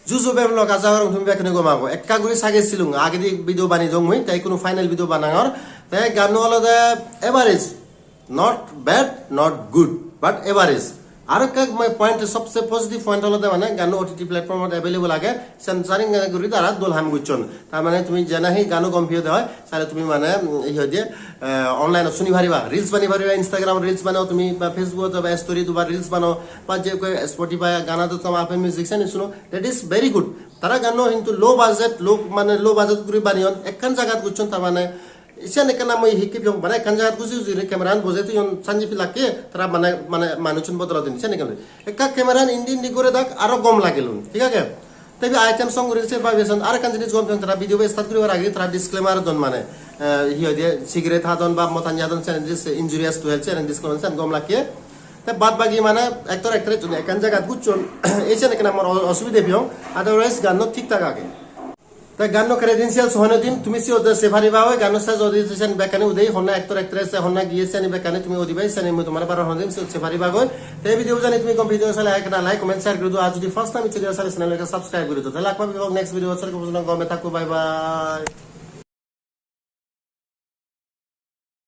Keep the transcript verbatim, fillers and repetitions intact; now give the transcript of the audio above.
Juju bem lok, aja gorong tumi bekkune gom ago. Ekka guri sage silung, agedi video bani dong mui, te ikkunu final video banangor. Te ganno olode average, not bad, not good, but average. Aro ekka mui point, sobse positive point olode mane ganno O T T platform ot available age, sen saring guri tara dol ham gocchon. Tar mane tumi je nahi ganno gom piyo de oi, sale tumi mane, mm, ei hoide, eh, online ot suni pariba, reels bani pariba, Instagram reels banao tumi, ba Facebook ot ba story diba reels banao, ba je koi Spotify, Gaana dot com, Apple Music seni suno, that is very good. Tara ganno hintu low budget, low, mane low budget guri baneyon, ekkan jagat gocchon, tar mane siyan ekkan mui hikke piyong, mane ekkan jagat guji guji guri camera an bojei toyon, sanji pilakke, tara mane, mane manuchun bodolodon, siyan ekkan. Ekka camera an indi indi guri dak, aro gom lagilun, thik age? Te ibe item song guri se vibration, arekkan jinis gom piyong, tara video bo start guribar age tara disclaimer don mane, eh, hi hoide cigarette hadon ba motan hadon, sen jinis injurious to health, sen disclaimer, sen gom lakke. Te bad bagi mane actor actress juni ekkan jagat gocchon, ei sen ekkan amar o-, osubide piyong, otherwise ganno thik thak age. Te ganno credentials hono din tumi siyot se pariba oi, ganno se jodi sen bekkani udei, honna actor actress, honna giye seni bekkani tumi udibai, seni mui tomare baro hono din siyot se pariba goi. Te video jani tumi gom pide sale ekkana like, comment, share guri do, ar jodi first time channel sale channel subscribe guri do. Te lak pabi next video, sale gome thakko, bye bye.